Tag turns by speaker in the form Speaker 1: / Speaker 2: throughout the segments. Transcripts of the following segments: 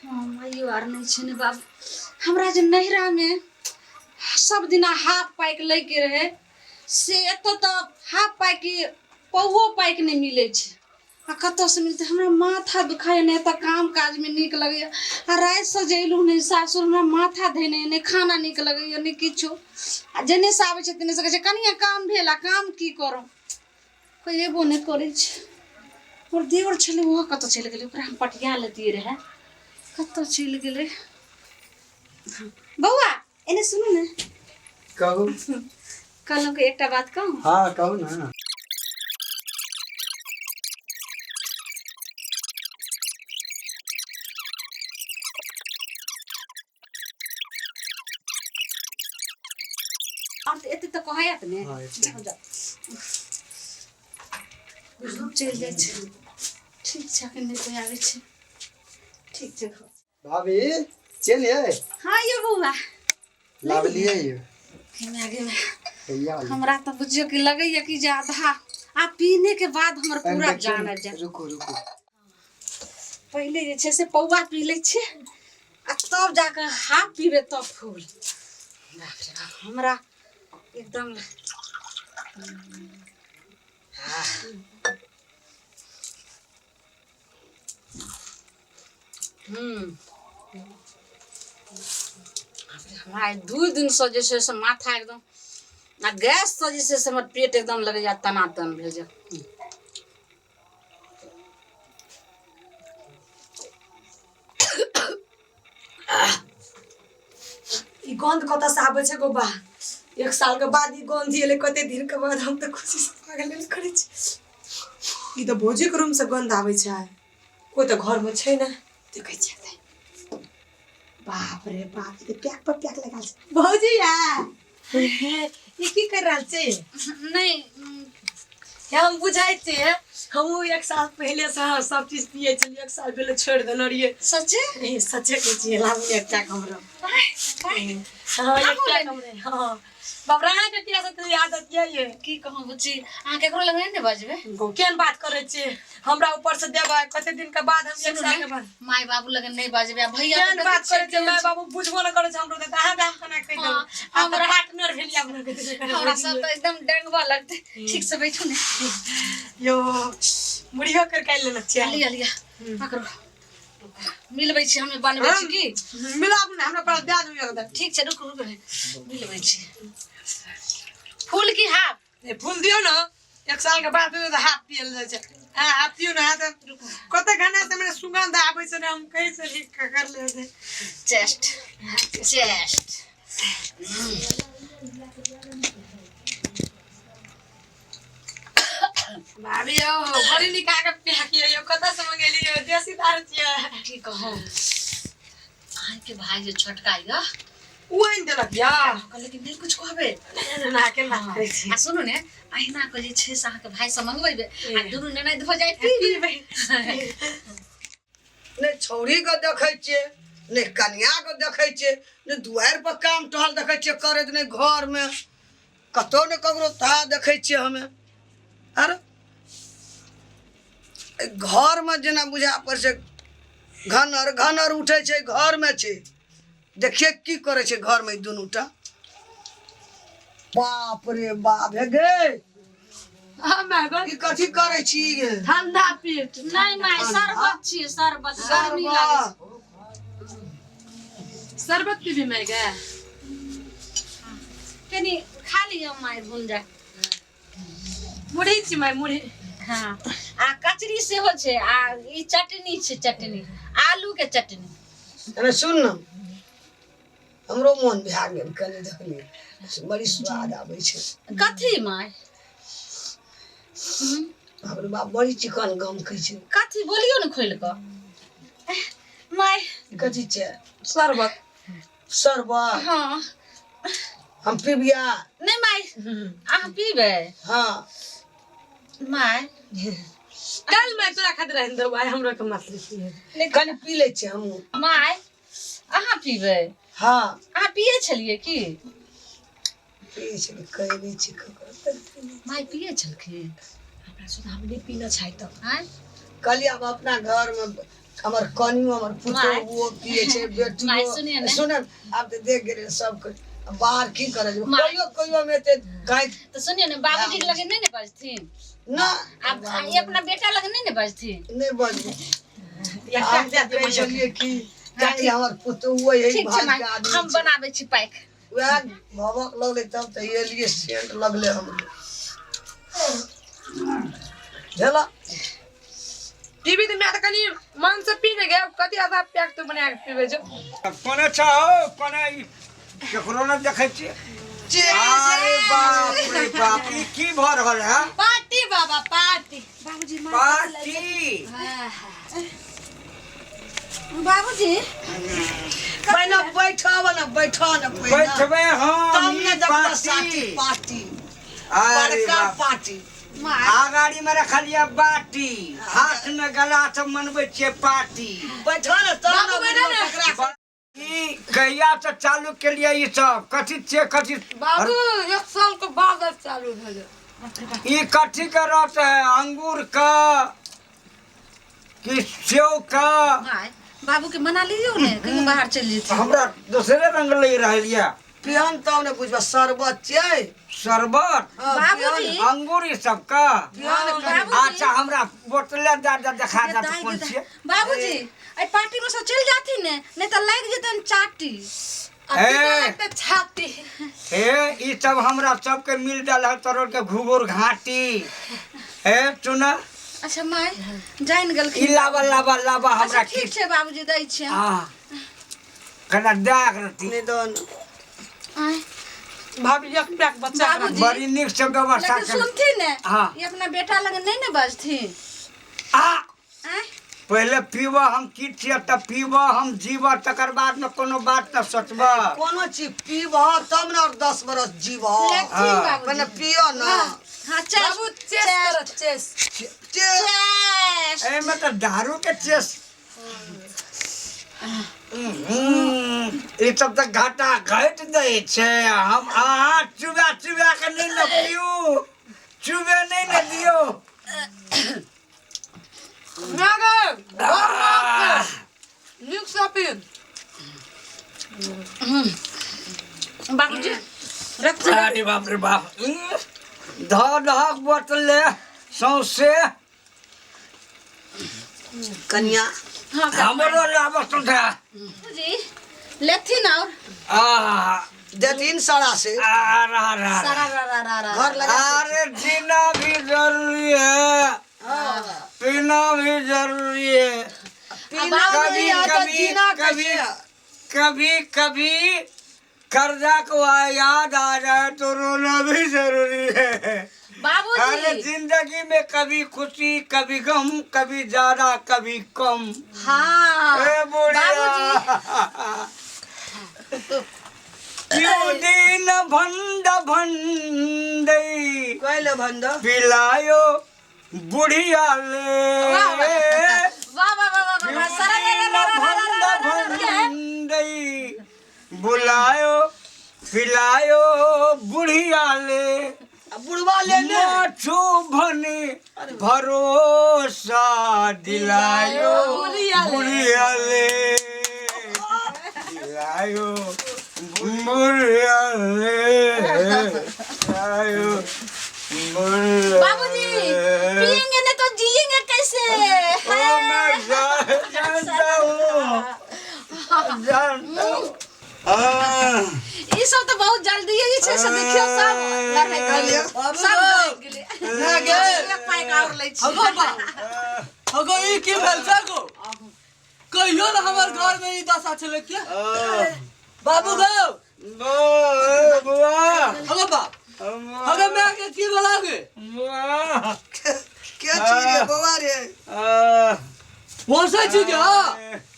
Speaker 1: हँ माइयो आर नहि छै ने बाबू। हमरा जे नैहरामे सब दिना हाफ पाइक लैके रहै से एतऽ तऽ हाफ पाइक पौओ पाइक नहि मिलै छै आ कतऽसँ मिलतै। हमरा माथा दुखाइए नहि एतऽ काम काजमे नीक लगैए आ रातिसँ जे अयलहुँ ने सासुर हमरा माथा धेने नहि खाना नीक लगैए नहि किछो। आ जेन्नेसँ आबै छै तेन्नेसँ कहै छै कनिए काम भेल आ काम की करब कोइ अयबो नहि करै छै। हमर देवर छलै ओहो कतऽ चलि गेलै ओकरा हम पटिया लेतियै रहए कतऽ चलि गेलै। बौआ एने सुनू ने।
Speaker 2: कहू।
Speaker 1: कहलहुँ कि एकटा बात कहू।
Speaker 2: हाँ कहू ना।
Speaker 1: आओर तऽ एते तऽ कहैत ने।
Speaker 2: हाँ, एते।
Speaker 1: जाउ जाउ चलि जाइ छै। ठीक छै अखन नहि कोइ आबै छै। ठीक छै।
Speaker 2: भाभी चलिए।
Speaker 1: हाँ यौ बौआ
Speaker 2: लाबलिए यौ।
Speaker 1: गे गे
Speaker 2: कहिया आलियै?
Speaker 1: हमरा तऽ बुझियौ कि लगैया कि जे आधा आ पीने के बाद हमर
Speaker 2: एहिमे
Speaker 1: पूरा
Speaker 2: देखियौ
Speaker 1: जान
Speaker 2: ने,
Speaker 1: आबि जायत।
Speaker 2: रुकू रुकू।
Speaker 1: पहिले जे छै से पौआ पी लै छियै आ तब जाकऽ हाफ पीबै तब फूल। बाप रे बाप हमरा एकदम हमरा आइ 2 दिनसँ जे छै से माथा एकदम आ गैससँ जे छै से हमर पेट एकदम लगैया तनातन भेल जे।
Speaker 3: ई गंध कतऽ से आबै छै गो बा? 1 साल के बाद ई गंध एलै कते दिन के बाद हम तऽ खुशी से पागल भेल करै छी। ई तऽ भौजी के रूम से गंध आबै छै कोइ तऽ घर में छै ने देखै छियै। बाप रे बाप ई तऽ पैक पर पैक लगाल छै। भौजी या ई की कर रहल छी?
Speaker 1: नहि
Speaker 3: हम बुझाइ छियै हमहूँ 1 साल पहिले से सब चीज पियै छलियै 1 साल भेलै छोड़ि देने रहियै।
Speaker 1: सच्चे?
Speaker 3: नहीं सच्चे कहै छियै लाबू ने एकटा हमरो। हाँ एकटा हमरे। हाँ बाप रे अहाँके किया से तऽ आदत ये ये
Speaker 1: की कहूँ बुच्ची अहाँ केकरो लग नहि ने बजबै।
Speaker 3: केहन बात करै छियै हमरा ऊपर से देबै कते दिन के बाद हम 1
Speaker 1: सुनू
Speaker 3: साल
Speaker 1: ने
Speaker 3: के बाद
Speaker 1: माय बाबू लग नहि बजबै आ भैया
Speaker 3: केहन
Speaker 1: तऽ
Speaker 3: बात
Speaker 1: देखै
Speaker 3: करै
Speaker 1: छियै
Speaker 3: छियै माय बाबू बुझबो नहि करै छै हमरो तऽ अहाँके हम केना कहि
Speaker 1: हाँ,
Speaker 3: देबै। आब तऽ
Speaker 1: हमरा
Speaker 3: पार्टनर भेलियै अपना के
Speaker 1: हमरा सब तऽ एकदम डेंगबा लगतै। ठीक से बैठू ने।
Speaker 3: यो मुड़ियो कर काटि लेने छियै।
Speaker 1: लिअ लिअ पकड़ू मिलबै छी हमे बनबै छी की
Speaker 3: मिलाबू ने हमरा पास दए दियौ एकदम।
Speaker 1: ठीक छै रुकू रुकू मिलबै छी। फूल की हाफ?
Speaker 3: ए, फूल दियौ ने 1 साल के बाद तऽ हाफ पियल जाइ छै। आ हाफ पियौ ने तऽ कते घना से हमरा सुगंध आबै छै ने हम कहै छली कर ले।
Speaker 1: चेस्ट चेस्ट
Speaker 3: भाभी यौ बड़ी नीक अहाँके पैक यऽ यौ कतऽ से मंगेलियै यौ? देसी दारू छियै।
Speaker 1: की कहू अहाँके भाई जे छोटका यऽ
Speaker 3: उ आनि देलक यऽ।
Speaker 1: कहलै कि नहि कुछ कहबै।
Speaker 3: नहि नहि केना करै छी।
Speaker 1: आ सुनू ने अहिना के जे छै से अहाँके भाई से मंगबेबै आ दुनू ननैद भऽ जाय पीबै।
Speaker 4: नहि छौड़ी के देखै छियै नहि कनिया के देखै छियै नहि दुआरि पर काम टहल देखै छियै करैत नहि घरमे कतहु ने ककरो ता देखै छियै हमे। आर घरमे जेना बुझा पड़ै छै घनर घनर उठै छै घरमे छै देखिए की करै छै घरमे ई दुनूटा। बाप रे बाप हे गे ई कथी करै छी गे?
Speaker 3: ठंडा पीट।
Speaker 1: नहि माय शरबत छियै शरबत गर्मी लागै छै।
Speaker 3: शरबत पीबी माय गे?
Speaker 1: कनि खा लिअ माय भुंजा।
Speaker 3: मुरही छी माय मुरही।
Speaker 1: हाँ आ कचरी सेहो छै आ ई चटनी छै चटनी आलू के चटनी।
Speaker 4: अरे सुन न हमरो मोन भए गेल कनि देखलियै बड़ी स्वाद आबै छै।
Speaker 1: कथी माय?
Speaker 4: बाप रे बाप बड़ी चिकन गमकै छै।
Speaker 1: कथी बोलियौ ने खोलि कऽ माय।
Speaker 4: कथी छै?
Speaker 3: शरबत।
Speaker 4: शरबत?
Speaker 1: हाँ।
Speaker 4: हम पीबिया?
Speaker 1: नहि माय अहाँ पीबै?
Speaker 4: हाँ।
Speaker 1: माय
Speaker 3: कल मैं तोरा खातिर रहने देबौ आइ हमरो के मत लिखिए।
Speaker 4: कनि पी लै छियै हमहूँ।
Speaker 1: माय अहाँ पीबै?
Speaker 4: हाँ।
Speaker 1: अहाँ पियै छलियै की?
Speaker 4: पियै छलियै कहै नहि छी ककरो।
Speaker 1: माय पियै छलखिन?
Speaker 3: हमरा सुधा हम नहि पीना छै तऽ
Speaker 1: आँय
Speaker 4: कहलियै आब अपना घरमे हमर कनियो हमर
Speaker 1: माय।
Speaker 4: पुतोह वो पिए छै
Speaker 1: माय, सुनिए
Speaker 4: बेटियो
Speaker 1: ने।
Speaker 4: सुन आब तऽ देख गेलियै सबके बाहर की करे जेबै?
Speaker 1: माय।
Speaker 4: कहियो कहियो मे एते गाय
Speaker 1: तऽ सुनियौ ने बाबूजी के लगे नहि ने बजथिन
Speaker 4: ना
Speaker 1: आब ई अपना बेटा लगे नहि ने बजथिन
Speaker 4: नहि बजबै हम तऽ कहै छलियै कि काल्हि हमर पुतोहुओ यही
Speaker 1: ठीक छै
Speaker 4: भाग
Speaker 1: माय
Speaker 4: के आदमी
Speaker 1: हम
Speaker 4: छै।
Speaker 1: बनाबै छी पैक
Speaker 4: वएह भभक लगलै तब तऽ एलियै सेंट लगलै हमरो भेला
Speaker 3: पीबी तऽ माय तऽ कनि मन से पी ने गे कथी आधा पैक तू बना के पीबै जो
Speaker 5: कोने छौ कोने ई केकरो नहि देखै छियै अरे बाप रे बाप ई की भऽ रहल है
Speaker 1: पार्टी बाबा पार्टी बाबूजी माय
Speaker 5: पार्टी
Speaker 1: बाबूजी
Speaker 4: पहिने बैठब ने बैठ ने पहिने
Speaker 5: बैठबै हम
Speaker 4: तब ने
Speaker 5: ई
Speaker 4: देखबऽ साथी
Speaker 5: पार्टी
Speaker 4: पार्टी
Speaker 5: अरे
Speaker 4: बड़का
Speaker 5: बाप
Speaker 4: पार्टी
Speaker 1: माय
Speaker 5: आगाड़ी में रखलियै बाटी हाथ में गला से मनबै छियै पार्टी
Speaker 4: बैठ ने तब
Speaker 3: बाबू
Speaker 4: ने
Speaker 3: बैठो ने।
Speaker 4: बुझबऽ ककरा
Speaker 5: ई कहिया से चालू केलियै ई सब कथी छियै कथी
Speaker 3: बाबू एक साल के बाद आज चालू भेलै
Speaker 5: ई कथी के रस है अंगूर के कि सेव के
Speaker 1: माय बाबू के मना लियौ ने कहियो बाहर चलि जेथिन
Speaker 5: हमरा दोसरे रंग लग रहल यऽ
Speaker 4: पियन तब ने बुझबऽ शरबत छियै
Speaker 5: शरबत
Speaker 4: हँ,
Speaker 1: बाबूजी।
Speaker 4: पियन
Speaker 5: अंगूर ई सबके
Speaker 4: पियन कनि।
Speaker 5: अच्छा हमरा बोतले दए दे देखा दे तऽ कोन छियै
Speaker 1: बाबूजी एहि पार्टी में सब चलि जाथिन ने नहीं तऽ लागि जेतनि चाटी
Speaker 5: ए
Speaker 3: छाती
Speaker 5: हे ई सब हमरा सबके मिल गेल है तोरो के घुघुर घाटी हे सुन
Speaker 1: अच्छा माय जानि
Speaker 5: ई
Speaker 1: गेलखिन
Speaker 5: लाबा लाबा लाबा
Speaker 1: अच्छा
Speaker 5: हमरा की
Speaker 1: ठीक छै बाबूजी दै छियै
Speaker 5: आ कना दए के रति
Speaker 4: नहि दऽ ने।
Speaker 1: आँय,
Speaker 3: भाभी एक पैक बच्चा के
Speaker 1: बाबूजी।
Speaker 5: बड़ी नीक से व्यवस्था
Speaker 1: लेकिन
Speaker 5: कर
Speaker 1: सुनथिन ने
Speaker 5: हाँ।
Speaker 1: ई अपना बेटा लग नहीं ने बजथिन
Speaker 5: आ
Speaker 1: आँय
Speaker 5: पहिले पीबऽ हम की छियै तऽ पीबऽ हम जीबऽ तकर बाद ने कोनो बात तऽ सोचबऽ
Speaker 4: कोनो चीज पीबह तब ने और 10 बरस जीबह
Speaker 1: लेथिन बाबूजी
Speaker 4: पहिने पियऽ ने
Speaker 1: हाँ चेस्ट
Speaker 3: बाबू चेस कर चेस
Speaker 4: चे-
Speaker 1: चेस्ट
Speaker 5: एहिमे तऽ दारू के चेस ई सब तऽ घाटा घटि दै छै हम अहाँ चुबा चुबा के नहि ने पियू चुबे नहि ने दियौ
Speaker 3: ना गे नीक से पी
Speaker 1: बाबूजी रखथिन
Speaker 5: अरे बाप रे बाप धऽ दहक बोतले सौंसे
Speaker 4: कनिया
Speaker 1: हाँ
Speaker 5: हमरो लाबऽ सुधा
Speaker 1: बाबूजी लेथिन और
Speaker 5: आ
Speaker 4: देथिन सड़ा से
Speaker 5: आ रहा रहा
Speaker 1: सारा रा रा रा रा
Speaker 4: घर लगा
Speaker 5: अरे जीना भी जरूरी है पीना भी जरूरी है
Speaker 4: पीना
Speaker 5: कभी
Speaker 4: नहीं है तो
Speaker 5: कभी
Speaker 4: जीना
Speaker 5: कभी
Speaker 4: कैसे है?
Speaker 5: कभी कभी कर्जा को याद आ जाए तो रोना भी जरूरी है अरे
Speaker 1: बाबूजी
Speaker 5: जिंदगी में कभी खुशी कभी गम कभी ज्यादा कभी कम
Speaker 1: हाँ
Speaker 5: ए बुढ़िया
Speaker 1: बाबूजी
Speaker 5: क्यों दिन भंड भंडई
Speaker 4: कहले भंड
Speaker 5: पिलायो बुढ़िया ले
Speaker 1: वाह वाह वाह वाह वाह वाह सारा रा रा रा रा रा रा रा रा रा।
Speaker 5: भंडई बुलायो पिलायो बुढ़िया ले
Speaker 4: अब बुढ़वा ले ले
Speaker 5: माछू भने भरोसा दिलायो बुढ़िया ले दिलायो बुढ़िया ले दिलायो बुढ़िया
Speaker 1: बाबूजी पियेंगे नहीं तो जिएंगे कैसे
Speaker 5: ओ मैं जानता हूँ जानता हूँ आह,
Speaker 1: ई सब तो बहुत जल्दी जे छै से देखियौ सब लड़ाइ गेलै सब लड़ि गेलै
Speaker 4: ना गे
Speaker 1: एक पाइक आओर लै छी
Speaker 6: हगो बा हगो ई की भेल छै गो कहियो ना हमर घर में ई दशा छलै के बाबू गो
Speaker 5: बुआ
Speaker 6: हगो बाप हगो मैं के की भेला गे
Speaker 5: बुआ
Speaker 4: के चीज रे बौआ रे
Speaker 5: आह,
Speaker 6: वंशै छी गे हाँ?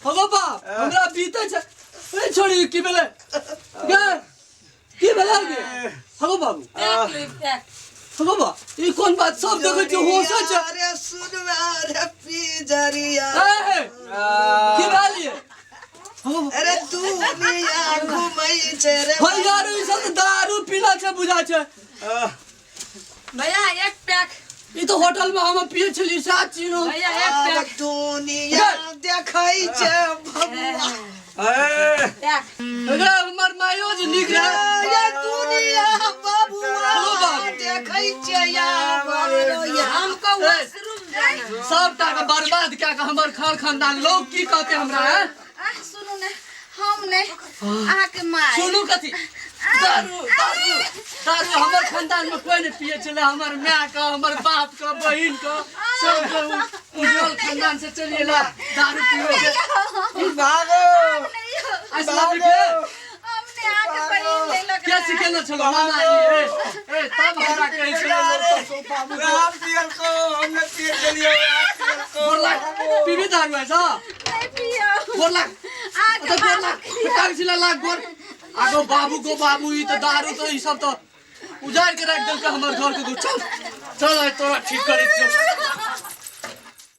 Speaker 6: हगो बाप हमरा बीते छै ए छोड़ी की भेलै गे की भेला गे हगो बाबू हगो बा ई कोन बात सब देखै छी होशै छै
Speaker 4: अरे सुनवा रे पिजरिया
Speaker 6: ए की भेलिए हगो बा
Speaker 4: अरे दुनिया घुमै छै रे
Speaker 6: हो यार ई सब तऽ दारू पीला छै बुझा छै
Speaker 3: भैया एक पैक
Speaker 6: ई तऽ होटल में हम पिए छली सात चीनो
Speaker 3: भैया एक
Speaker 4: अरे
Speaker 3: पैक
Speaker 4: दुनिया देखै छै बबुआ।
Speaker 5: ए,
Speaker 6: अरे हमर मायो जे नीक रहे।
Speaker 4: ये दुनिया बबुआ
Speaker 6: हेलो बाबू।
Speaker 4: देखै छै या बबुआ।
Speaker 1: हमको वॉशरूम जाना।
Speaker 6: सब टाका बर्बाद कए के हमर खान खानदान लोग की कहते हमरा हैं?
Speaker 1: आह, सुनू ने, हम नहि, अहाँके माय।
Speaker 6: सुनू कथी? दारू दारू दारू हमर खानदान में कोई नहीं पिए छलै। हमर माय के, हमर बाप के, बहिन के, सब के उज्जवल खानदान से चलि एला दारू पीबै छै।
Speaker 5: भागो।
Speaker 6: ऐसा के
Speaker 1: हम नहि, अहाँके बहिन लेलक
Speaker 6: के सिखेने छलो मामा ई? ए ए तब हमरा कहै छलै लोग सब।
Speaker 5: हम पियल को, हम नहि पियल छलियौ, हम पियल को।
Speaker 6: बोला पीबी दारू ऐसा?
Speaker 1: नहि पियौ।
Speaker 6: बोला
Speaker 1: अहाँके
Speaker 6: तऽ गोर लाग, टांग छिला लाग गोर। आगो बाबू गो बाबू, ई तऽ दारू तऽ ई सब तऽ उजाड़ के राखि देलकै हमर घर के। चल चल, आइ तोरा ठीक करै छियौ।